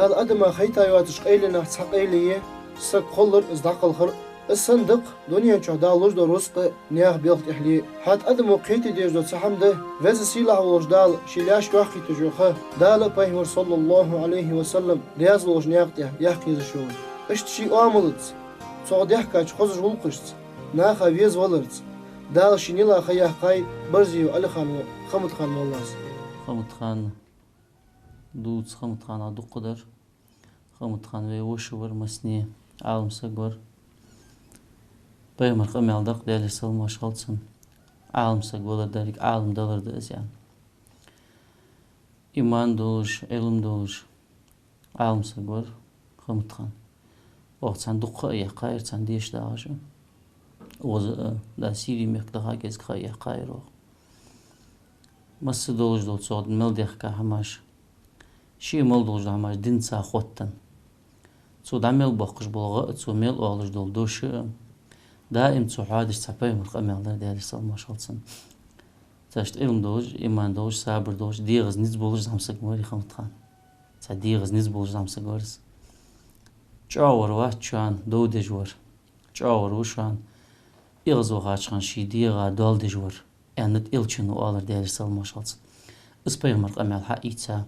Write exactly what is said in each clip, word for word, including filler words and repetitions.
Дала адама хайтта йоацаш къайленах цхьа къайле я саг кхоллар, из дӀакхалхар. Из санна дакъа дунен чу Дала луш дола рузкъа наьха белха тӀехьале. ХӀаьта адамо кхетаде дезаш дола цхьа хӀама да, Веза-Сийлахь волча Дала ший лаьш йохийташ йола ха, Дала а пайхамар, саллаллахӀу Ӏалайхи ва саллам, раьза волча наькъа тӀа яккха езаш йола. Иштта ший оамалца, цох дехкача хозача гӀулакхашца, наха веза валарца Дала ший нила ха яьккхай Барзиев Ӏалихан воӀа Хаматхан моллас. Хаматхан дувца Хаматханах дукха дар. Хаматхан вай воша вар, массане Ӏалам саг вар. Пайхамара къамаьл да-кх, Даьлера салам-моаршал хилда цунна: Ӏалам саг валар деррига Ӏалам далар да из, аьнна. Иман долаш, Ӏилма долаш Ӏалам саг вар Хаматхан. Оаха цхьана дукха ха а яьккхаяр, цхьана деша дагӀаш. Укхаза а, да, Сири мехка даха кӀезига ха а яьккхаяр оаха. Масса долаш дола цо мел дехка хӀамаш, ше мел долаш дола хӀамаш динца хоттаденна. Цо дӀа мел боаккхаш бола гӀа а, цо мел оалаш дола дош а, даим цо хьоадеш цхьа пайхамара къамаьл дар, Даьлера салам-моаршал хилда цунна. Цхьа Ӏилма долаш, иман долаш, сабар долаш, дегӀаца низ болаш зӀамсаг вар из Хаматхан. Цхьа дегӀаца низ болаш зӀамсаг вар из. ЧӀоагӀа вар вац шоана, дов деш вар. ЧӀоагӀа вар ва шоана, эгӀазвахача хана ший дегӀа доал деш вар, аьннад Элчано, оалар, Даьлера салам-моаршал хилда цунна. Из пайхамара къамаьл хьаийца,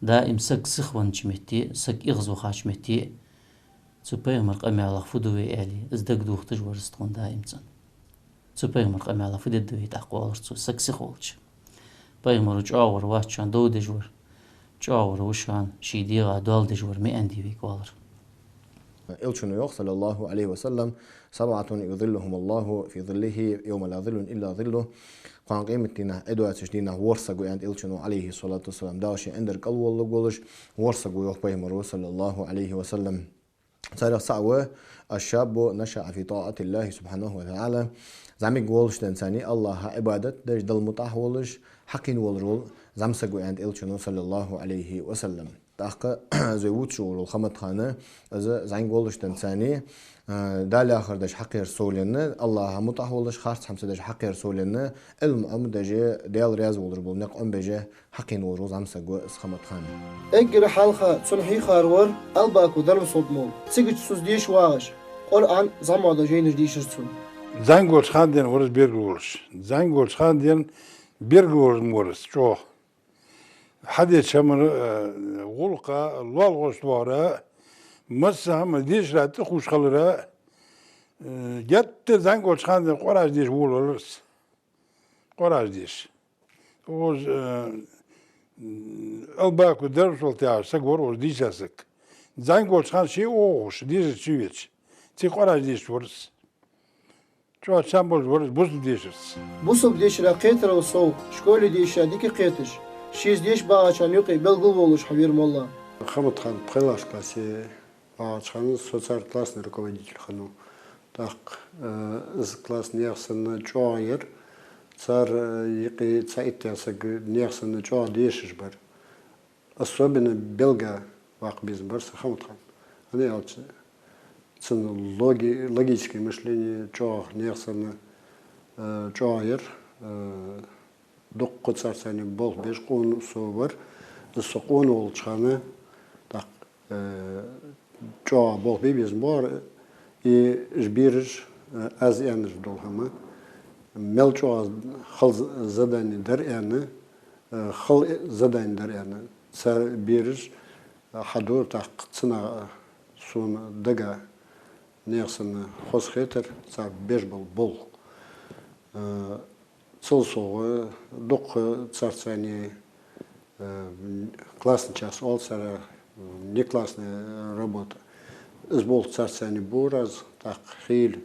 даим саг сихвеннача метте, саг эгӀазвахача метте, цу пайхамара къамаьлах фу ду вай аьле, из дагадохийташ вар из тхона даим цӀена. Цу пайхамара къамаьлах фу дергда вай тӀаккха, оалар цо, саг сихволча. Пайхамар чӀоагӀа вар вац шоана, дов деш вар. ЧӀоагӀа вар ва шоана, ший дегӀа доал деш вар, ма аьннадий вайга, оалар. Элчано йоах, саллаллахӀу Ӏалайхи ва саллам: «سبعة يظلهم الله في ظله يوم لا ظل إلا ظله». Кхоана къематдийнахьа, Ӏи доацача дийнахьа ворхӀ саг ва, аьннад Элчано, Ӏалайхи ссалату вассалам, Дала ший ӀиндагӀа кӀал воллалургволаш ворхӀ саг ва, йоах пайхамаро, саллаллахӀу Ӏалайхи ва саллам. Царех цаӀ ва: «الشاب نشأ في طاعة الله سبحانه وتعالى». ЗӀамига волаш денз царна АллахӀа Ӏибадат деш, Далла мутӀахьа волаш, хьакхийна волаш вола зӀамсаг ва, аьннад Элчано, саллаллахӀу Ӏалайхи ва саллам. ТӀаккха из вувцаш вола Хаматхан, из зӀамига волаш денз царна, а, Дала яхар деш хьакхер совленна, АллахӀа мутӀахьа волаш, харц хӀама ца деш хьакхер совленна, Ӏилма Ӏомадеш, Даьла раьза волаш бола никъ Ӏомабеш, хьакхийна волаш вола зӀамсаг ва из Хаматхан. Эггара хьалха цунна хьийхар вар Албаку Дармасолтан-молла. Цигача цо из деша вагӀаш, Къуръан, зӀамагӀа дола жайнаш дийшар цунна. ЗӀамига волча хана денз вар из бергал волаш. ЗӀамига волча хана денз бергал волаш ма вар из чӀоагӀа. Хьадеча хӀаман, э, гӀулакха, лоалахошта вахара, масса хӀама дешара тӀахувш хилара, э, геттара зӀамига волча хана денз Къуръан деша волавелар из. Къуръан деша. Укхаза, э, Албаку Дармасолта яхаш саг вар укхаза дийша саг. ЗӀамига волча хана ше а ухаш, дешарца чувеча, цига Къуръан дешаш вар из. ЧӀоагӀа чам болаш вар из бусалба дешарца. Бусалба дешара кхетарал сов, школе дешара дика кхеташ, ше из деша багӀачарна юкъе белгал волаш хьавера молла. Хаматхан пхелагӀча классе вагӀача хана со цар классный руководитель хиннав. ТӀаккха, э, из класс наьха санна чӀоагӀа яр, цар, э, юкъе цхьа итт саг наьха санна чӀоагӀа дешаш бар. Особенно белгала ваккха безам бар са Хаматхан. ХӀана аьлча, цун логи-, логическое мышление чӀоагӀа наьха санна, э, чӀоагӀа яр, э, дукха царца цхьана болх беш къона со вар. Из со къона волча хана, тӀаккха, э, чӀоагӀа болх бе безам бар, и уж бераш, э, аз аьннар дола хӀама, мел чӀоагӀа хала задани дар аьнна, э, хала задани дар аьнна, цар бераш, э, хьадора, тӀаккха цунах сона дага наьха санна хоза хетар, цар беш бола болх. Э, цул совгӀа дукха царца цхьана, э, классный час оал цар, внеклассная работа. Из болх царца цхьана бора аз, тӀаккха хийла,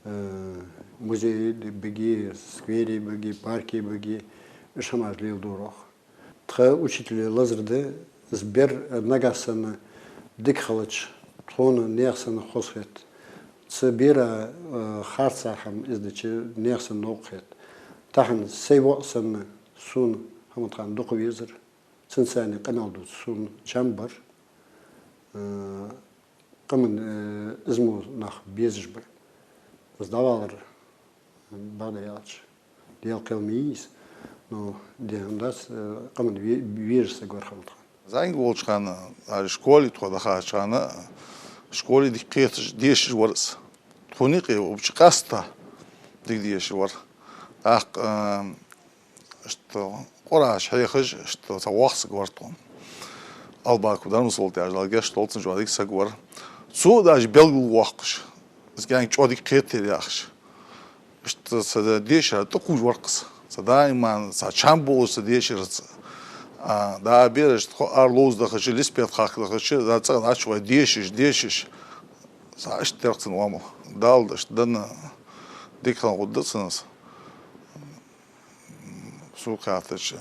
э, музее бигий, сквере бигий, парке бигий, уж хӀамаш леладора оаха. Тха учителе лазар да, из бер нагахьа санна дика хилча, тхона наьха санна хоза хет. Цу бера, э, харцахьа хӀама из дича, наьха санна новкъа хет. Тахан сай воӀ санна сона Хаматхан дукха везар. Цунца цхьана къамаьл дувца сона чам бар. Э, къаман, э, из мо нах безаш ба. Из дӀавалар, бакъдар аьлча, Даьла кхел ма йий из, но дехьа дац, э, къаман ве-, везаш саг вар Хаматхан. ЗӀамига волча хана, а, школе тхо дахача хана, школе дика кхеташ, дешаш вар из. Тхона юкъе, вообще къаьстта дика дешаш вар. ТӀаккха, а, иштта Къуръан хьехаш, иштта цхьа воккха саг вар тхона. Албаков Дармасовал яхаш, Дала гешт долда цунна, чӀоагӀа дика саг вар. Цо даже белгалвоаккхаш, из кӀаьнк чӀоагӀа дика кхетадар яхаш. Иштта цу дешара тӀакхувш вар-кх из. Цу даиман цхьа чам болаш цу дешарца. А, да, бераш тхо ара ловза дахача, листпетар хахка дахача, да, цӀагӀа дӀачувай дешаш, дешаш. Цхьа иштта дар-кх цун оамал. Дала иштта денна дика хинна гӀоргда цунна из. Сога хаьттача,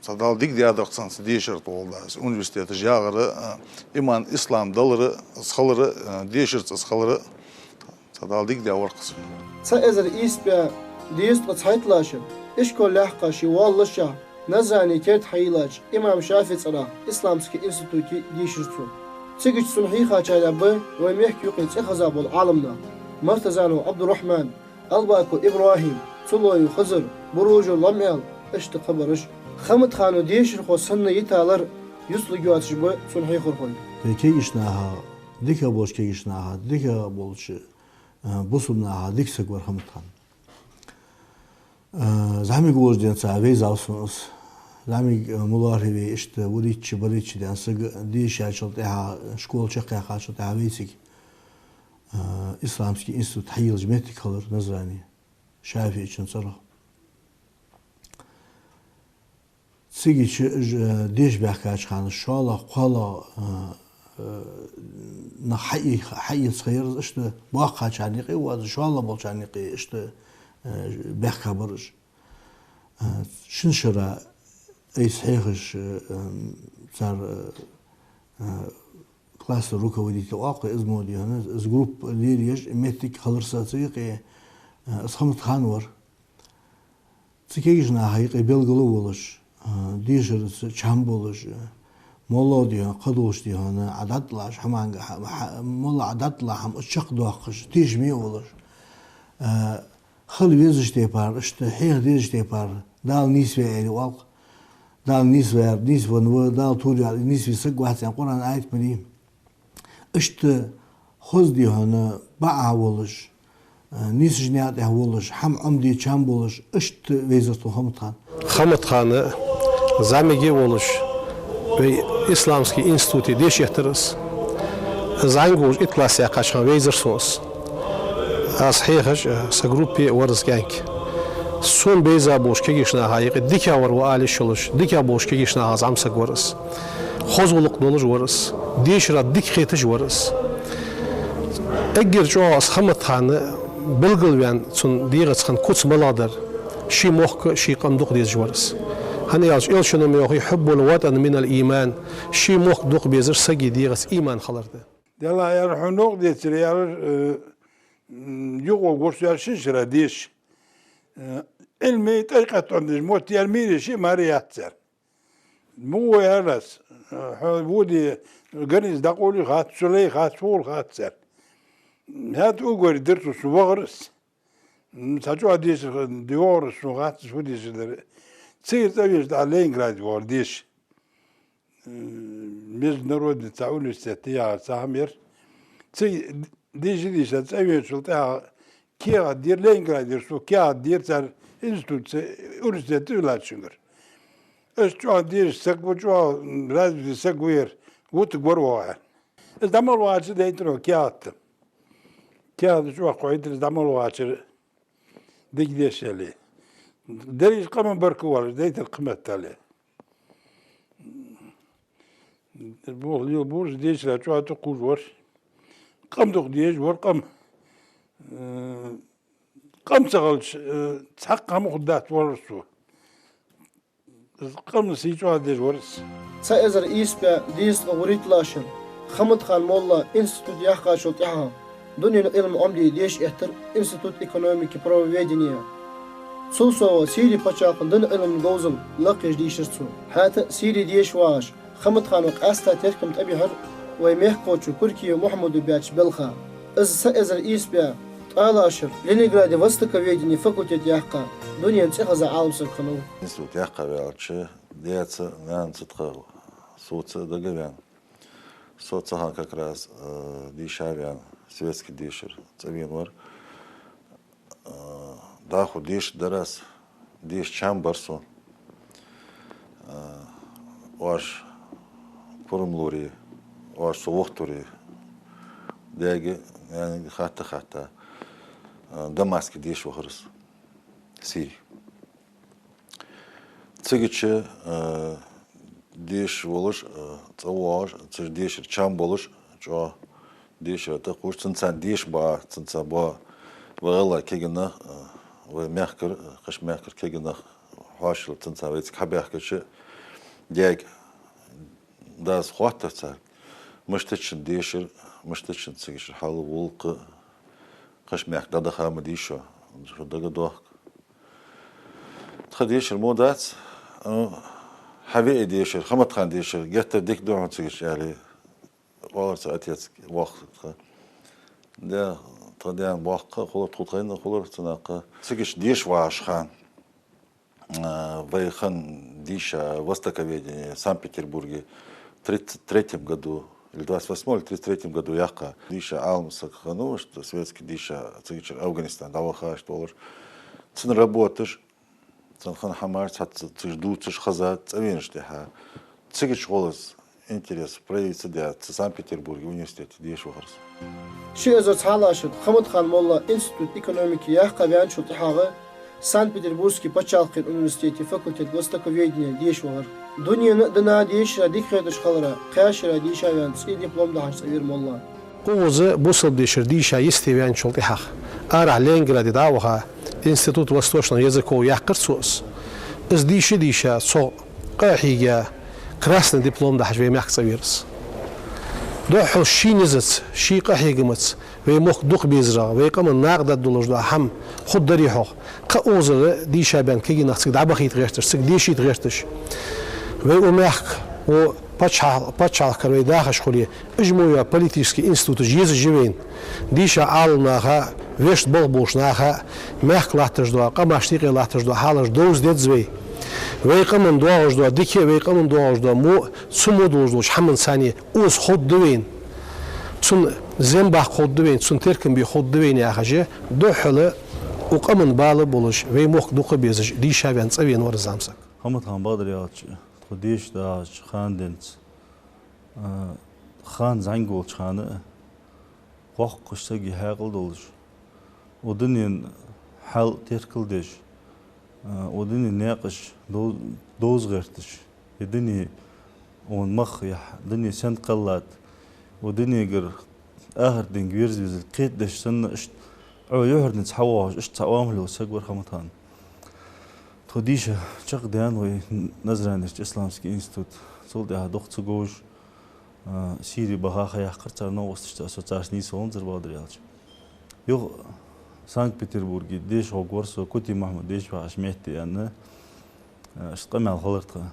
цхьа Дала дика даьдар-кх цунна цу дешара тӀагӀолла, из университеташ яхар а, иман, ислам далар а, из хилар а, дешарца из хилар а, цхьа Дала дика даь вар-кх из. Цхьа эзар ийс бӀаь дезткъа цхьайттлагӀча шера, ишкол яьккха ше воаллашехь, Назране керда хьайийллача имам ШафиӀий цӀерагӀа исламски институте дийшар цо. Цигача цунна хьийхачарех ба вай мехка юкъе цӀихеза бола Ӏаламнах: Мартазанов Ӏабдуррахьман, Албаков ИбрахӀим, Цулоев Хизар, Буружев Ламаьл, иштта кхыбараш. Хаматхана дешархо санна йиталар юцлургйоацаш ба цун хьехархой. Вай кагийча наха, дика болча кагийча наха, дика болча, а, бусалба наха дика саг вар Хаматхан. А, зӀамига волча денз вайзав сона из. ЗӀамига, а, мулархӀе вай, иштта вурийтта, барайтта денз саг, дешачул тӀехьагӀа, школа чакхъяьккхачул тӀехьагӀа вай цига, а, исламски институт хьайийллача моттиг хилар Назране, ШафиӀийчун цӀерагӀа. Цигача, э, деша баьхкача хана шоллагӀа, кхоалагӀа, э, э, нах хьаий-, хьаийца хайра, иштта боккхагӀчарна юкъе а ваьнна, шоллагӀа болчарна юкъе иштта, э, баьхка бар уж. Э, шин шера айса хьехаш, э, э, цар, э, э, класса руководитель оал-кх, из мо дий хьона, из группа лелаеш моттиг хилар са цига юкъе, э, из Хаматхан вар. Цу кагийча наха юкъе белгала волаш, а, дешарца чам болаш, а, моллагӀа дий хьона, кхыдолча дий хьона, Ӏа дӀатӀалаш хӀаманга, хӀа-, хӀа-, моллагӀа Ӏа дӀатӀала хӀама чакхдоаккхаш, тешаме а волаш. А, хила везача тайпара, иштта хьеха дезача тайпара, Дала нийсве аьле оал-кх. Дала нийсваьр, нийсвенна ва, Дала тур яр, нийсве саг вац аьнна Къуръан аят ма дий. Иштта хоза дий хьона бакъахьа волаш, а, нийсача наькъа тӀа волаш, хӀама Ӏомаде чам болаш, иштта вайзар тхона Хаматхан. Хаматхан зӀамига волаш, вай исламски институте деша эттар из. ЗӀамига волаш итт класс яьккхача хана вайзар сона из. Аз хьехаш, са группе вар из кӀаьнк. Сона бейза болча кагийча наха юкъе дикагӀа вар ва ала йиш йолаш, дикагӀа болча кагийча нахах зӀамсаг вар из. Хоза гӀулакх долаш вар из. Дешара дика хеташ вар из. Эггара чӀоагӀа из Хаматхан белгалваьнна цун дегӀаца хинна куц малагӀа дар: ший мохк, ший къам дукха дезаш вар из. ХӀана аьлча Элчано ма йоахий: «حب الوطن من الإيمان», ший мохк дукха безар сага дегӀаца иман хилар да. Делахь, аьлар, хьона новкъа децаре, аьлар, э, м, юкъе гуш яр шин шера деша. Э, Ӏилмий, тӀарикъат Ӏомадеш мотт яр, мийре шиъ мара яц цар. МугӀо яр аз, э, хьо воде, гарница дӀакъовлий хац, цу лай хац, фу хул хац цар. ХӀаьта уггаре деррига сона вахар из. М, цхьа чӀоагӀа дешар, дӀавахар из, сона хац из, фу дешар дар. Цигара цӀавеча дӀа Ленинграде вахар деша. М, международный цхьа университет яхар цхьа хӀама яр. Цига дийша, дийша цӀавеначул тӀехьагӀа кехат дир, Ленинградера сога кехат дир цар институтаца, университетаца уйла латтачунгара. Аз чӀоагӀа дешаш саг ва, чӀоагӀа развитый саг ва ер, вутаргвар оаха. Аз дӀа мел вахача дайтар кехат. Кехат чӀоагӀа кхойтар, аз дӀа мел вахача дика деша аьле. Деррига къаман баркал оалаш дайтар кхыметтел. Боху лела болаш, дешара чӀоагӀа тӀакхувш вар. Къам дукха дезаш вар, къам. Э, къам ца хилча, э, цхьаккха хӀама хургдац оалар цо. Къаман сий чӀоагӀа дезаш вар из. Цхьа эзар ийс бӀаь дезткъа вурийтлагӀча шера Хаматхан молла институт яьккхачул тӀехьагӀа дунен Ӏилма Ӏомаде деша эттар Институт экономики и правоведения. Цул совгӀа Сире паччахьалкхен дина Ӏилман говзал лакхъеш дийшар цо. ХӀаьта а Сире деша вагӀаш, Хаматхано къаьстта теркам тӀабихьар вай мехкахочо Куркиев Мухьмада баьча балха. Из цхьа эзар ийс бӀаь ткъаьлагӀча шера Ленинграде востоковедения факультет яьккха, дунен цӀихеза Ӏаламсаг хиннав. Институт яьккха ваьлча, даьца, наьнаца тха Соца дагаваьнна. Со цу хана как раз, э, дийша ваьнна, светски дешар цӀавена вар. Э, дӀахо деша дар аз, деша чам бар сона. Э, оаш пурам лорий, оаш со вахийтарий, даьга, наьнага хатта-хатта, э, Дамаске деша вахар со, Сири. Цигача, э, деша волаш, э, цӀавоагӀаш, цу дешара чам болаш, чӀоагӀа дешара тӀакхувш, цунца деша ба, цунца ба вай гӀалгӀай кагий нах, э, вай мехкара, э, кхыча мехкара кагий нах хьоашалгӀа цунца вайцига хьабаьхкача, даьга, дас хоаттар цар, мишта да шун дешар, мишта да шун цигачара хьал, гӀулакх, кхыча мехка дӀадаха ма дий шо, шо дагадохк. Тха дешар мо дац, э, хьавеа дешар, Хаматхан дешар геттара дика да хьона цигача, аьле, оалар цу отецага, воккха тха. Даь, тха даьна боккха хулар, тхо тхайна хулар цунах. Цигача деша вагӀаш хана, э, вай хинна дийша востоковедение в Санкт-Петербурге тридцать третьем году, или двадцать восьмом, или тридцать третьем году яьккха. Дийша Ӏалам саг хиннав, иштта светски дийша, цигачара Афганистане дӀаваха иштта волаш. Цун работаш, цун хинна хӀамаш цхьацца цигача дувцаш, хеза, цӀавеначул тӀехьагӀа цигача гӀолла интерес проявить ца даь, цу Санкт-Петербургера университете деша вахар со. Ши эзар цхьоалагӀча шера Хаматхан-молла институт экономики яьккха ваьнначул тӀехьагӀа Санкт-Петербургски паччахьалкхен университете факультет востоковедения деша вахар. Дунен а, дина а дешара дика хеташ хиларах, кхаь шера дийша ваьнна, цӀе диплом дахьаш цӀавера молла. Укхаза бусалба дешара дийша йисте ваьнначул тӀехьагӀа, арахьа Ленинграде дӀа а ваха, Институт восточного языка яьккхар цо из. Из дийша-дийша, цо къа а хьийга, красный диплом дахьаш вай мехка цӀавера из. Духхьал ший низаца, ший къахьегамца вай мохк дукха безарах, вай къаман накъадаргдолаш дола хӀама хургдарий хьогӀ. Кхы укхазара дийша баьнна кагий нах цига дӀабахийта гӀерташ, цига дешийта гӀерташ. Вай укх мехка, укх паччахьал-, паччахьалкхера вай дахаш хуле, уж мо йола политически институташ езаш я вайна. Дийша Ӏаламнаха, вешта болх беш наха, мехка латташ дола, къамашта юкъе латташ дола хьалаш довза деза вай. Вай къаман доагӀаш дола дика а, вай къаман доагӀаш дола во а, цу мо долаш долча хӀаманца цхьана укхаза хургда вайна. Цун зем баккха хургда вайна, цун теркам бе хургда вайна яхаш, духхьал укх къаман бала болаш, вай мохк дукха безаш, дийша ваьнна цӀавена вар из зӀамсаг. Хаматхан, бакъдар аьлча, тхо деша дагӀача хана денз, а, хана зӀамига волча хана а, воккхача сага хьаькъал долаш, укх дунен хьал теркалдеш, а, укх дунен наькъаш дов-, довза гӀерташ, ер дуне вон мах яхь, дуне сенна кхеллад, укх дунегара ахарат динга верза везалга кхетадеш санна, иштта Ӏо юхьарнийца хьавоагӀаш, иштта цхьа оамал йола саг вар Хаматхан. Тхо дийша чакхдаьннад вай Назранерча исламски институт. Цул тӀехьагӀа дукха ца говш, а, Сири баха ха яьккхар цар новкъосташца, со царца нийсвеннавар, бакъдар аьлча. Юха Санкт-Петербурге деша гӀоргвар со, Кутуев Махьмуд деша вагӀача метте, аьнна, а, иштта къамаьл хилар тха.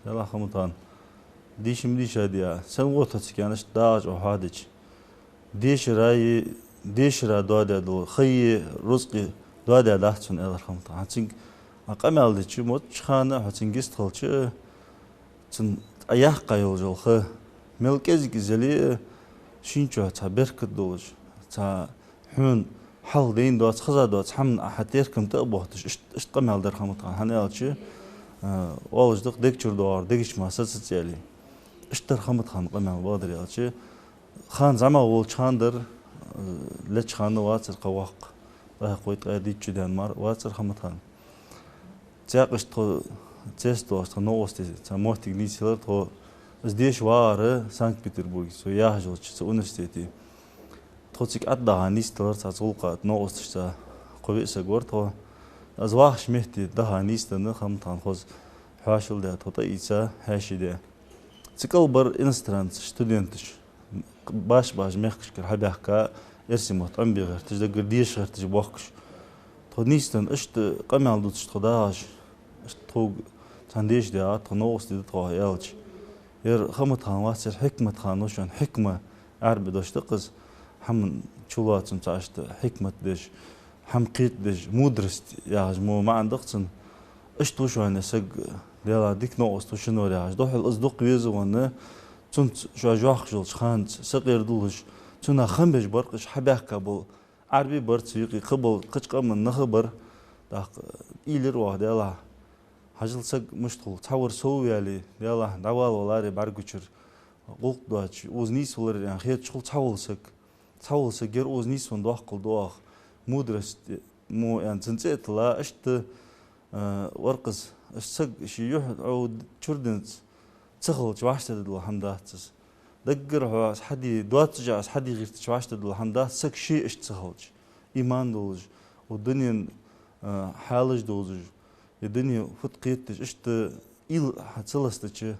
Делахь, Хаматхан, дийша ма дийшадий, сенна гӀо тохацкена, иштта дагӀача хьадича, дешара е, дешара доадаь дола ха е, рузкъа е доадаь дац цун, аьлар Хаматхана. ХӀанз цунга Ӏа къамаьл дича, моттача хана хьо цунга йистхилча, цун Ӏа яьккха йолаш йола ха мел кӀезига из яле а, шийна чу цхьа беркат долаш, цхьа хьона хьалха дайна доаца, хеза доаца хӀама Ӏа хьа теркам тӀа а бохийташ, иштта, иштта къамаьл дар Хаматхана. ХӀана аьлча, а, оалаш да-кх, дег чура доагӀар дега чу мара саца ца яле. Иштта дар Хаматхана къамаьл, бакъдар аьлча. Хана зӀамагӀа волча хана дар, э, леча хана вацар кхы воккха. Ткъаь кхо, ткъаь дийтта шу даьнна мара вацар Хаматхан. Цхьаькхаш тхо цецдоагӀаш, тха новкъостий цхьа моттиг нийсъелар тхо. Из деша вагӀар Санкт-Петербурге, цо яхаш йолча цу университете. Тхо цига ӀотӀадахьа нийсделар цхьацца гӀулакха, новкъосташца кхо-виъ саг вар тхо. Из вахача метте дахьа нийсденна, Хаматхан хоза хьоашалгӀа даь, тхо тӀаийца, хьаьший даь. Цу кӀал бар иностранцаш, студенташ, башха-башха мехкашкара хьабаьхка, эрсий мотт Ӏомабе гӀерташ, даггара деша гӀерташ бохкаш. Тхо нийсденна, иштта къамаьл дувцаш тхо дагӀаш, иштта тхога цхьана деша даьгӀа, тха новкъостий да тхо аьлча. Ер Хаматхан вац, ер Хьикматхан ва шоана, хьикма Ӏарбий дош да-кх из, хӀаман чулоацам цхьа иштта хьикмат деш, хӀама кхетадеш, мудрость яхаш мо маӀан да-кх цун. Иштта ва шоана саг, Даьлах дика новкъост ва шун вар яхаш. Духьал из дукха веза ванна, цунца шоаш йоахаш йолча ханца сакъердалуш, цунах хам беш баркъаш хьабаьхка бола Ӏарбий бар цу юкъе, кхыбола кхыча къаман нах а бар. ТӀаккха уйла йир оаха Даьлах. Хьажал, саг мишта хул, цхьа вар сов ваьле, Даьлах, дӀавала валаре бӀаргагучара гӀулакх доацаш, укхаза нийсваларе аьнна хеташ хул цхьавола саг. Цхьавола саг яр укхаза нийсвенна доккхал доах, мудрость, мо аьнна, цун цӀи а тилла, иштта, а, варкъаз, иштта саг ший юхь Ӏо чура денз ца хилча вӀаштӀехьадергдола хӀама дац из. Даггара хьо из хьаде, доацаш из хьаде гӀертача вӀаштӀехьадергдола хӀама дац, саг ше иштта ца хилча. Иман долаш, укх дунен, а, хьалаш довзаш, е дуне фуд кхетадеш, иштта уйла хьа ца ластача,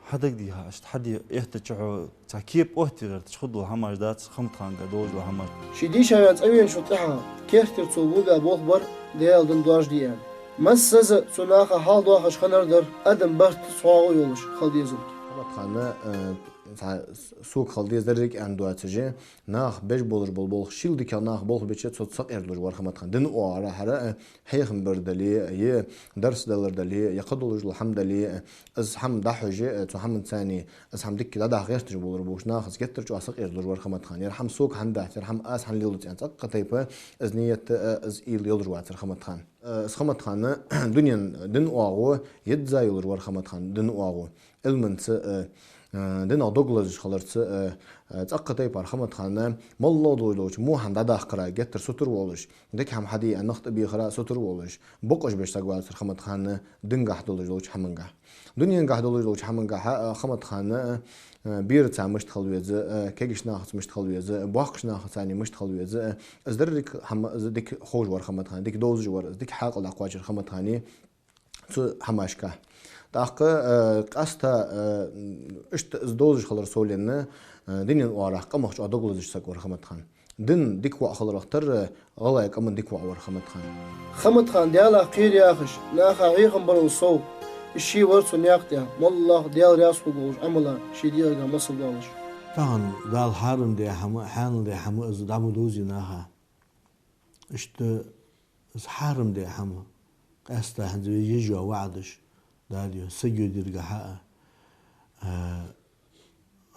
хьа дагадехьа, иштта хьаде эттача хьо цхьа кепа оттаде гӀертача хургдола хӀамаш дац Хаматханга долаш дола хӀамаш. Ше дийша ваьнна цӀавеначул тӀехьагӀа керттера цо бувгӀа болх бар Даьла дин доаржаде аьнна. Массаза цу наха хьалдоахаш хиннар дар адам барт цхьоагӀо йолаш хила дезалга. Хаматхана, э, цхьа сога хила деза деррига аьнна доацаш, наха беш болаш бола болх, шийла дикагӀа наха болх беча, цунца сакъердалуш вар Хаматхан. Дина оагӀорахьара, э, хьехам бар дале, е дарс далар дале, е кхыдолаш дола хӀама дале, из хӀама дӀахьош, э, цу хӀаманца цхьана из хӀама дикка дӀадахьа гӀерташ болар болча нахаца геттара чӀоагӀа сакъердалуш вар Хаматхан. Ер хӀама сога хӀана дац, ер хӀама аз хӀана леладац аьнна, цӀаккха тайпа из нийят а, из уйла йолаш вацар Хаматхан. Э, из Хаматхан дунен, дина оагӀув езза йолаш вар Хаматхан, дина оагӀув. Ӏилманца, э, э, динах дог лазаш хиларца, э, э, цӀаккха тайпара Хаматхана моллагӀа долаш долча во хӀама дӀадаккхара геттара сутара волаш, дика хӀама хьаде аьнна нах тӀабехара сутара волаш, бокъонца беш саг вацар Хаматхан дингахьа долаш долча хӀамангахьа. Дуненгахьа долаш долча хӀамангахьа, э, Хаматхана, э, бераца мишта хила веза, э, кегийча нахаца мишта хила веза, боккхийча нахаца цхьана мишта хила веза, э, из деррига хӀама из дика ховш вар Хаматхан, дика довзаш вар, из дика хьаькъал дӀакхоачар Хаматхана. Цу хӀамашка. ТӀаккха, э, къаьстта, э, иштта из довзаш хилар совленна, э, динан оагӀорахьа къамах чӀоагӀа дог лазаш саг вар Хаматхан. Дин дика воӀ хиларах тара, э, гӀалгӀай къаман дика воӀ вар Хаматхан. Хаматхан Даьлах кхера яхаш, наха хьехам барал сов, из ше вар цу наькъа тӀа, моллагӀа Даьла раьза хургволаш Ӏамала ший дегӀагахьа масал доалаш. Тахан Дала хьарам даь хӀама, хьанал даь хӀама из дӀа ма довзе наха. Иштта из хьарам даь хӀама, къаьстта хӀанз вай еш йола ваӀдаш, Дала йоах, саг йодиргахьа а, а,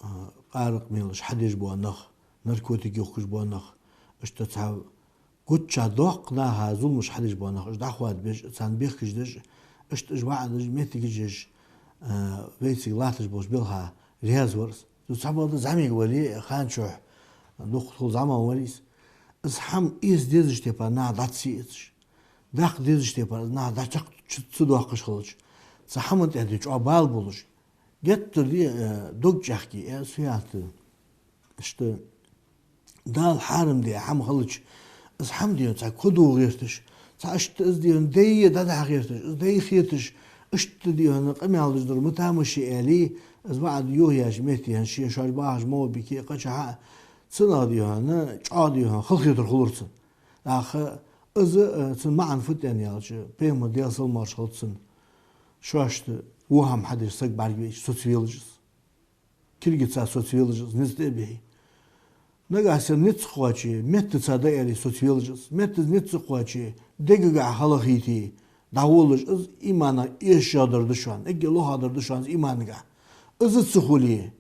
а, къаракъ мелаш хьадеш бола нах, наркотик йохкаш бола нах, иштта цхьа гучча доккха наха зуламаш хьадеш бола нах, уж дӀахоадабеш, царна бехкаш деш, иштта уж ваӀдаш, моттигаш еш, а, вайцига латташ болча белха раьза вар из. Цу цхьабакъда зӀамига вале а, хана чухь дукха хул зӀамагӀа вар из. Из хӀама эца дезача тайпара наха дӀа ца эцаш, даккха дезача тайпара из наха дӀачакх ца доаккхаш хилча, цу хӀаман тӀа де чӀоагӀа бала болаш, геттара де, э, дог чӀехке, э, су ялта. Иштта Дала хьарам даь хӀама хилча, из хӀама дийна цхьа кодо гӀерташ, цхьа иштта из дийна дай дӀадахьа гӀерташ, из дай хеташ, иштта дийна къамаьл деш дар ма тамаш аьле, из ваӀда йохаяьча метте хӀанз шоаш бахаш ма бий кхы а кхычахьа а, цунах дийна, чӀоагӀа дийна халахетар хулар цунна. ТӀаккха из, э, цун маӀан фуд аьнна аьлча, Пайхамар, Даьла салам-моаршал хилда цунна, шоашта во хӀама хьадеш саг бӀаргавайча, соцавелаш из. Кулгаца соцавелаш из, низ тӀа а бихьа. Нагахьа санна низ ца кхоаче, меттаца дӀааьле соцавелаш из, меттаца низ ца кхоаче, дегагахьа халахийте, дӀаволалуш из иманах эшагӀдар да шоана, эггара лохагӀдар да шоана из иманагахьа. Из ца хуле,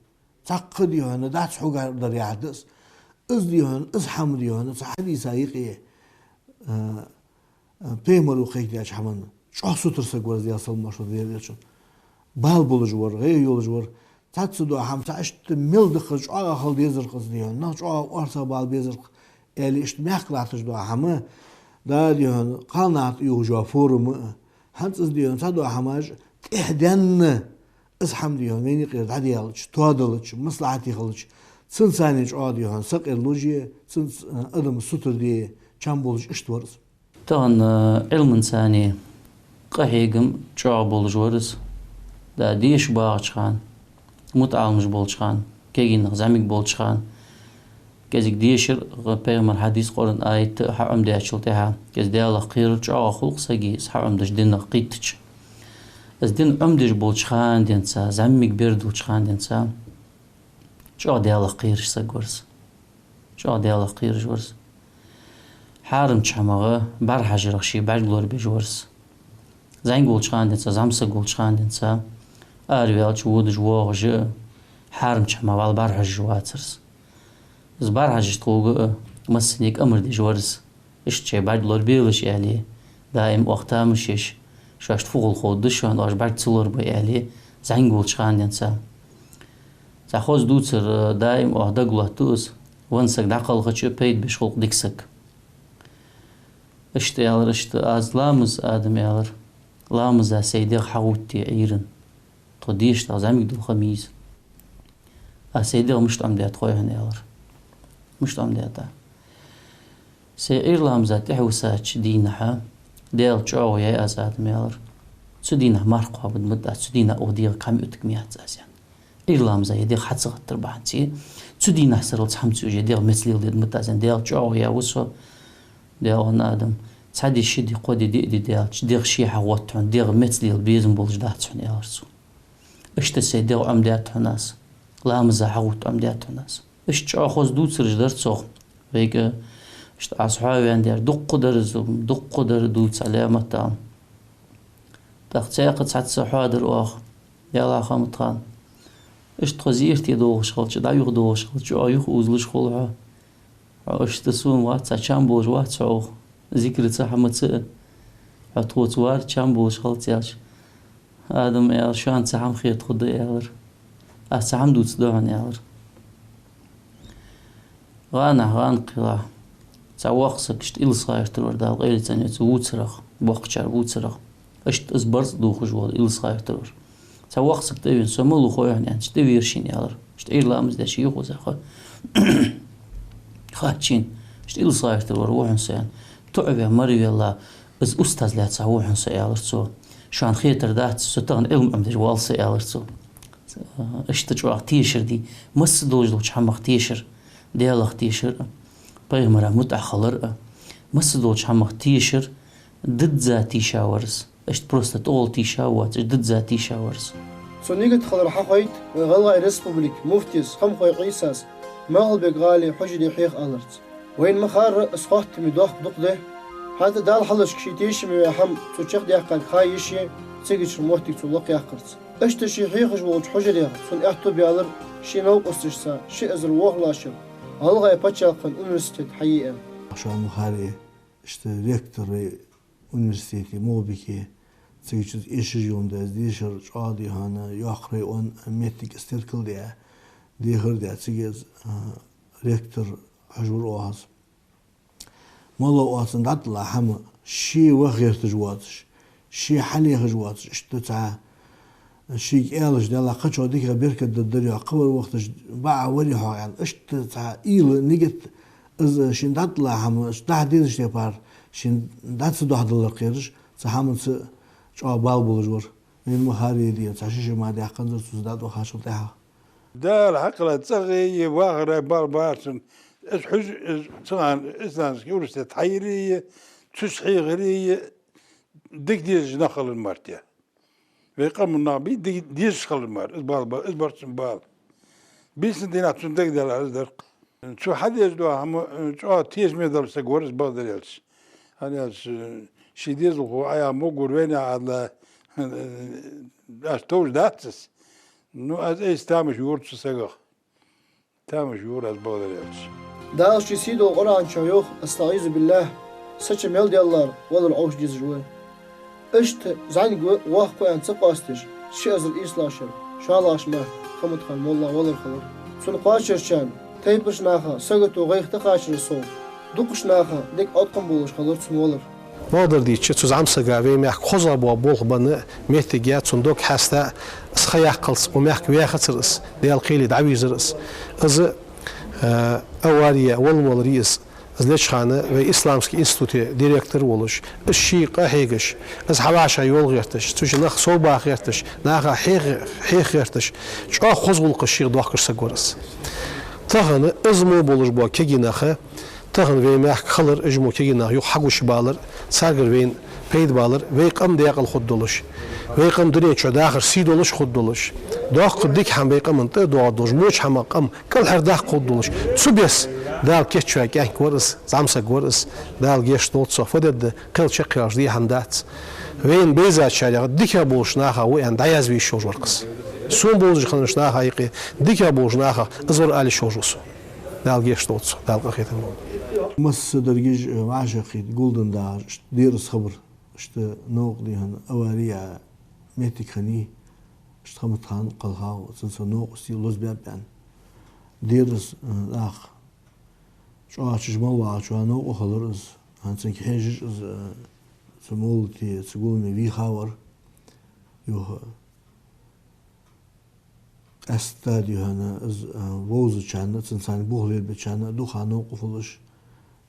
цхьаккха дийна дац хьогара дар яхьар да из. Из дийна, из хӀама дийна, цхьа хьадиса юкъе, а, а, Пайхамаро кхайкадаьча хӀаманна чӀоагӀа сутара саг вар из, Даьла салам-моаршал хилда цунна. Бала болаш вар, гӀайгӀа йолаш вар. Цхьацца дола хӀама цхьа иштта мел даккхар чӀоагӀа хила дезар-кх из дийна, нах чӀоагӀа орцагӀбала безар-кх, аьле иштта мехка латташ дола хӀама, да дийна, кхалнаха тӀаювхаш йола форма а, хӀанз из дийна, цхьа дола хӀамаш тӀехьа даьнна, из хӀама дийна вайна юкъера дӀадаьлча, тоадалча, маслахьате хилча, цунца цхьана чӀоагӀа дийна сакъердалуш е, цунца, э, адам сутара де чам болаш иштта вар из. Тахан, э, Ӏилманца цхьана къахьегам чӀоагӀа болаш вар из. Да, деша багӀача хана, мутаӀаламаш болча хана, кегий нах зӀамига болча хана, кӀезига дешар, Пайхамара хьадис, Къуръан аят а хьаӀомадаьчул тӀехьагӀа, кӀезига Даьлах кхерар чӀоагӀа хул-кх сага, из хьаӀомадеш динах кхийтача. Из дин Ӏомадеш болча хана денз, зӀамига бер долча хана денз, чӀоагӀа Даьлах кхераш саг вар из. ЧӀоагӀа Даьлах кхераш вар из. Хьарамча хӀамах, бӀарахьажарах ше бӀарг лорабеш вар из. ЗӀамига волча хана денз, зӀамсаг волча хана денз, араваьлча водаш воагӀаш а, хьарамча хӀамах вӀалла бӀарахьежаш вацар из. Из бӀарахьежаш тхога а, массанега амар деш вар из. Иштта шоай бӀарг лорабелаш, аьле, даим оаха тамаш еш, шоашта фу хул ховргда шоана, оаш бӀарг ца лорабе, аьле, зӀамига волча хана денз. Цхьа хоза дувцар, э, даим оаха дагалоаттаду из: венна саг дӀакхалхача а пайда беш хул-кх дика саг. Иштта аьлар, иштта аз ламаз, Адам, аьлар, ламаза сай дегӀ хьагӀотте Ӏуйрийна. Тхо дешаш, тхо зӀамига дола ха ма йий из. Аз сай дегӀ мишта Ӏомадаьд хой хьона, аьлар. Мишта Ӏомадаьд? Сай Ӏуйра ламаза тӀехьависача дийнахьа Даьла чӀоагӀо яьй аз, Адам, аьлар. Цу дийнахьа марха кхоабаргда ма дий аз, цу дийнахьа укх дегӀа кхы хӀама оттаргьяц аз, аьнна. Ӏуйра ламаза ер дегӀ хьа ца гӀаттар бахьанца, цу дийнахьа сарралца хӀама ца уж ер дегӀ мецлеладергда ма дий аз, аьнна. Даьла чӀоагӀо яь ва со, Даьла, хӀанз, Адам, цхьа ди, ши ди, кхо ди, диъ ди даьлча, дегӀ ше хьагӀотт хьона, дегӀ мецлела безам болаш дац хьона, аьлар цо. Иштта сай дегӀ Ӏомадаьд хьона аз, ламаза хьагӀотта Ӏомадаьд хьона аз. Иштта чӀоагӀа хоза дувцараш дар цох. Вайга иштта аз хьоаваьннадар дуккха дар из, дуккха дар дувца Ӏаламат Ӏа. ТӀаккха цхьаькха цхьацца хьоадар оаха, Даьлах, Хаматхан. Иштта тхо зерате долаш хилча, дӀаюха долаш хилча, оаха юха узалуш хул хьо. Хьо иштта сона вац, цхьа чам болаш вац хьо укхаза, зикраца, хӀамаца а. Хьо тхоца вар, чам болаш хилац, аьлча, Адам аьлар: «Шоана цхьа хӀама хетаргда», аьлар. «Аз цхьа хӀама дувцаргда хьона», аьлар. ГӀанахьа, гӀанкхелахьа, цхьа воккха саг, иштта Иласха-Юртара вар, Дала къайле цӀенйойла цун, вувцарах, боккхачар вувцарах. Иштта из барзкъа дувхаш вола Иласха-Юртара вар. Цхьа воккха саг тӀавена: «Со малув хой хьона?» аьнна, тӀавера шийна, аьлар. Иштта Ӏуйра ламаз деш юха укхаза ха-, хаччийна. Иштта Иласха-Юртара вар ва хьона со, аьнна. ТоӀаваь, мараваьнна, из устаз лаьца ва хьона со, аьлар цо. Шоана хетар дац, со тахан Ӏилма Ӏомадеш воалл со, аьлар цо. Иштта чӀоагӀа тешар дий, масса долаш долча хӀамах тешар, Даьлах тешар а, пайхамара мутӀахьа хилар а, масса долча хӀамах тешар, дизза тийша вар из. Иштта просто тӀагӀолла тийша вац, иштта дизза тийша вар из. Цун нигат хилар хьахойт вай ГӀалгӀай Республика муфтес Хамхой Ӏийсас МагӀалбика-ГӀалий хьужаре хьехааларца. Вайна ма харра, из хоттаме дохк дукха да. ХӀаьта Дала хьалхашка ший тешаме ваь хӀама цо чакхдаьккхарга ха йиш я, цигачара моттиг цо лакхъяккхарца. Иштта ше хьехаш волча хьужарех цунна аьттув баьлар ший новкъосташца ши эзар ворхӀлагӀча шера ГӀалгӀай паччахьалкхен университет хьае аьнна. Шоана ма харра, иштта ректор вай университета МагӀалбика, цигача из эшаш йолаш да из дешар, чӀоагӀа дий хьона, йоккха район, моттиг из теркал а даь, дехар а даь, цига из, а, ректор хьожавир оаха из. Малав оаха цунна дӀатӀадилла хӀама, ше ваха гӀерташ воацаш, ше хьалехаш воацаш, иштта цхьа шийга аьлча, Даьлах, кхычоа дикагӀа беркат дергдар йоах, кхывар вахийташ бакъахьа варий хьо, аьнна, иштта цхьа уйла, нигат, из шийна дӀатӀадилла хӀама, иштта дӀахо дезача тайпара шийна дӀа ца дохьадалар кхераш, цу хӀамаца чӀоагӀа бала болаш вар. Вайна ма харра, дий, цхьа ши шу мара даьккханзар цо из дӀатӀавахачул тӀехьагӀа. Дала хьакъала цӀагӀа а йий, вахара бала бацар цунна. Из хьуж-, из цу хана исламский университет хьайра а йий, цо хьехар а йий, дика дезаш нах хилар мара те. Вай къаман нах бий, дика дезаш хилар мара, из бала ба-, из бар цун бала. Бийсанна дийнахьа цунна дагадалар из дар-кх. Цо хьадеш дола хӀама, э, чӀоагӀа тешаме дола саг вар из, бакъдар аьлча. ХӀана аьлча, э, ший дезалхо Ӏа яха могар вайна Ӏадала, э, аз товш дац из. Ну, аз айса тамаш йора цу сагах. Тамаш йора аз, бакъдар аьлча. Дала ший сийдолча Къуръан чу йоах: «أستعيذ بالله, са чу мел даьллар валар Ӏовша дезаш ва». Иштта зӀамига ва, воккха ва аьнна ца къоастадеш, ши эзар ийслагӀча шера шоллагӀча марта Хаматхан моллагӀа валар хилар. Цунна кхоачарчарна, тайпарча наха сагото, гӀайгӀа тӀакхачарал совгӀа, дукхача наха дика Ӏоткъам болаш хилар цун валар. Бакъдар дийцача, цу зӀамсага вай мехка хозагӀа бола болх бенна моттиг я, цун дог хьаста, из ха яккхалца укх мехка ваьхацар из, Даьла кхеле дӀавийрзар из. Из, э, авари я, валла валар из. Из леча хана вай исламский института директор волаш, из ший къа хьегаш, из хьавӀашагӀйола гӀерташ, цу чу нах совбаха гӀерташ, наха хьех-, хьеха гӀерташ, чӀоагӀа хоза гӀулакхаш шийх доахкаш саг вар из. Тахан из мо болаш бола кагий нах, тахан вай мехка хилар, уж мо кагий нах юха хьагучабалар, царгара вайна пайда балар, вай къам даькъала хургдолаш. Вай къам дунен чу дахар сий долаш хургдолаш, доккха дика хӀама вай къаман тӀа а доагӀаргдолаш, воча хӀамах къам кӀалхардаккха хургдолаш, цу беса Дала кийчваь кӀаьнк вар из, зӀамсаг вар из, Дала гешт долда цох, фу дергда, кхел чакхъялаш дехьа дац. Вайна байзачарех дикагӀа болча наха ва аьнна дӀаязвеш йолаш вар из. Сона бовзача ханаш наха юкъе дикагӀа болча нахах из вар ала йиш йолаш ва со. Дала гешт долда цох, Дала къахетам болба. Массадараш, э, вӀашагӀкхийтта гулденна дахаш, иштта дера из хабар, иштта новкъа дийхьа авари яь моттиг хиннай, иштта Хаматхан кхелхав, цунца новкъостий лозабаьб аьнна. Дера из, э, нах чӀоагӀа чӀоагӀа мел вагӀачоа новкъа хилар из, хӀанз цунга хьежаш из, э, цу мовлате, цу гуламе вийха вар. Юха къаьстта дийхьа из, э, вовзачарна, цунца цхьана бух лелабечарна дукха новкъа хулаш,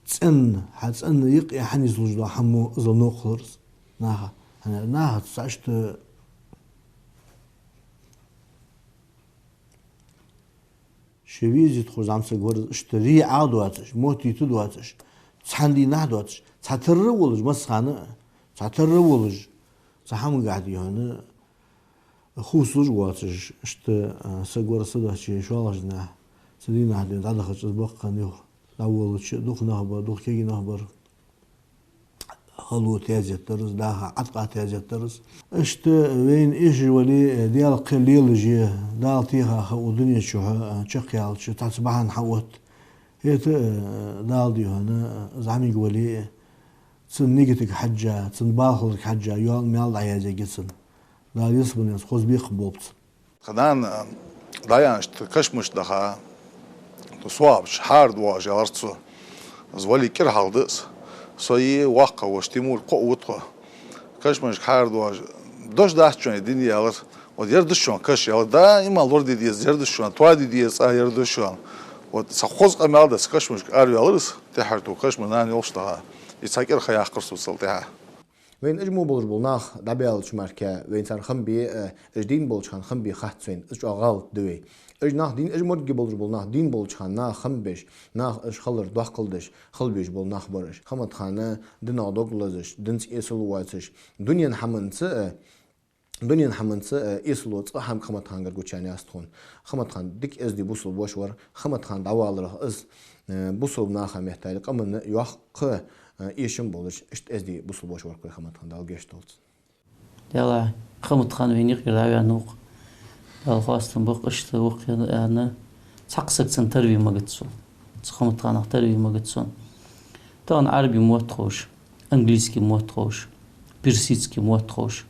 цӀенна, хьа цӀенна юкъе хьанийслуш дола хӀама мо из новкъа хилар из наха. ХӀана аьлча наха цхьа иштта ший везийтхо зӀамсаг вар из, иштта ре Ӏа доацаш, моттийта доацаш, цхьан дийнахьа доацаш, цхьатарра волаш, массахана а цхьатарра волаш, цхьа хӀамангахьа дийхьа хувцалуш воацаш, иштта, а, саг вар из, садахчий шоллагӀча дийнахьа, цу дийнахьа дийна дӀадахача из баккхий юха дӀаволавелча, дукха нах бар, дукха кегий нах бар. Хало тезет дар из, даха Ӏаткъа тезет дар из. Иштта вайна эшаш вале, Даьла кхел лелаш е, Дала теха хӀама укх дунен чу, а, чакхъяьлча, цхьацца бахьан хьаотт. ХӀаьта, а, Дала дийхьа, а, зӀамига вале, цун нигатага хьежжа, цун балхаларга хьежжа, йола маьл дӀаязъергья цунна. Дала ялсмален хоза бекхам болба цунна. Тха нана дӀаяьнна иштта кашамашка даха, тхо соабаш хьарадоагӀаш ялар цо. Из вале кӀира хьалха да из. Со е воккха воша Тимур, кхоъ ва тхо. Кашамашка хьарадоагӀаш, дош дац шоана дин ялар. Вот ер да шоана каша ялар. Даим лораде деза ер да шоана, тоаде деза цӀа ер да шоана. Вот цхьа хоза къамаьл даь кашамашка араваьлар из, тӀехьарча кашамашка нана йолаш даха. Из цхьа кӀира ха яьккхар сона цул тӀехьа. Вайна уж мо болаш бола нах дӀабаьлча мара, вайна цар хам бе, э, уж дийна болча хана хам бе хац вайна, из чӀоагӀа гӀалат да вай. Уж нах дийна, уж моргий болаш бола нах дийна болча хана наха хам беш, наха уж хилар доккхал деш, хила безаш бола нах бар уж. Хаматхан динах дог лазаш, динца эсала воацаш, дунен хӀаманца, э, дунен хӀаманца, э, эсала цкъа хӀама Хаматхангара гучаяц тхона. Хаматхан дика эздий бусалба воша вар, Хаматхан дӀаваларах из, э, бусалба наха меттел къаманна йоккха, э, эшам болаш, иштта эздий бусалба воша вар-кх вай Хаматхан, Дала гешт долда цунна. Даьла, Хаматхан вайна юкъера дӀаваьннав-кх. Дала хоастам ба-кх, иштта воккха аьнна, цхьаккха саг цунна тара ве магац сона. Цу Хаматханах тара ве магац сона. Тахан Ӏарбий мотт ховш, английский мотт ховш, персидский мотт ховш,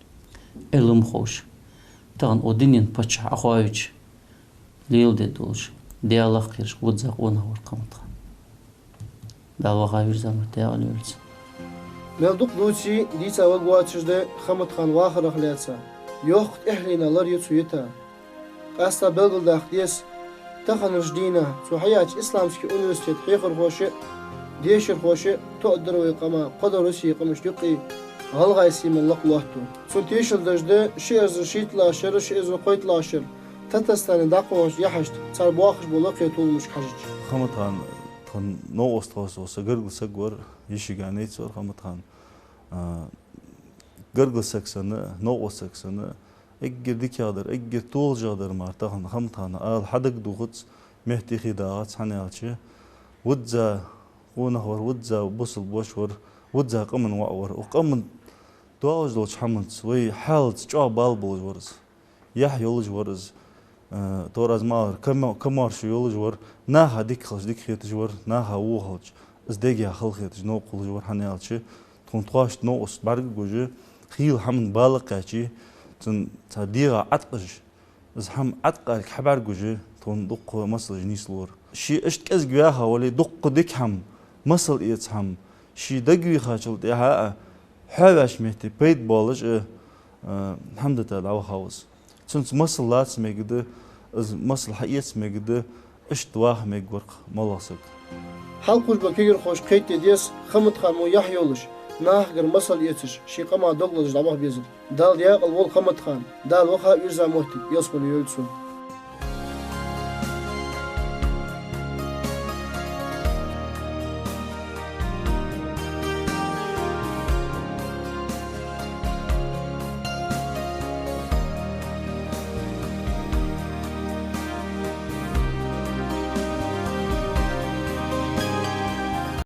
Ӏилма ховш, тахан укх дунен паччахь Ӏохоавича, леладе долаш, Даьлах кхераш, визза къонах вар-кх Хаматхан. Дала ваха вирза мара декъала йойла цун. Мел дукха дувце а, дийца а варгвоацаш да Хаматхана вахарах лаьца. Йоккха тӀехьленна лар я цо йита. Къаьстта белгалдаккха деза, таханарча дийнахьа цо хьаяьча исламски университета хьехархоша а, дешархоша а тоъаргдар вай къаман, кхыдар Россе къамашта юкъе гӀалгӀай сий мел лакха лоаттаду. Цунна тешал деш да ши эзар шийтталагӀча шера, ши эзар кхойтталагӀча шера Татарстане дӀакхухьача яхьашта цар боаккхаш бола лакхе толамашка хьежача. Хаматхан тха новкъост хиннав со, са гаргара саг вар, йишигӀа нейц вар Хаматхан. А, гаргара саг санна, новкъост саг санна, эггара дикагӀдар, эггара толашагӀдар мара тахан Хаматхана ала хьадагадоахац, метте хий дагӀац, хӀана аьлча визза къонах вар, визза бусалба воша вар, визза къаман воӀ вар. Укх къаман доаллаш долча хӀаманца, вай хьалаца чӀоагӀа бала болаш вар из. Яхь йолаш вар из, э, тхо-, аз ма аллара, кама-, камаьршо йолаш вар, наха дика хилча дика хеташ вар, наха во хилча из дега хала хеташ новкъа хулаш вар, хӀана аьлча тхона тхоашта новкъост бӀаргагуш, хийла хӀаман бала кхаьча, цун цхьа дегӀа Ӏаткъаш, из хӀама Ӏаткъарг хьабӀаргагуш, тхона дуккха масалаш нийслора. Ше иштта кӀезига ваьха вале, дуккха дика хӀама, масал эца хӀама, ше дагавийхачул тӀехьагӀа а, хьоаваьча метте пайда болаш а, а, хӀама дита дӀавахав из. Цунца масал лаца мегаргда, из масал хьаэца мегаргда, иштта ваха мегаргва-кх моллагӀа саг. Хьалкхувш бола кагирхоша кхетаде деза Хаматхан мо яхь йолаш, нахагара масал эцаш, ший къаман дог лазаш дӀаваха безар. Дала даькъала волва Хаматхан, Дала ваха вирза моттиг ялсмале йойла цун.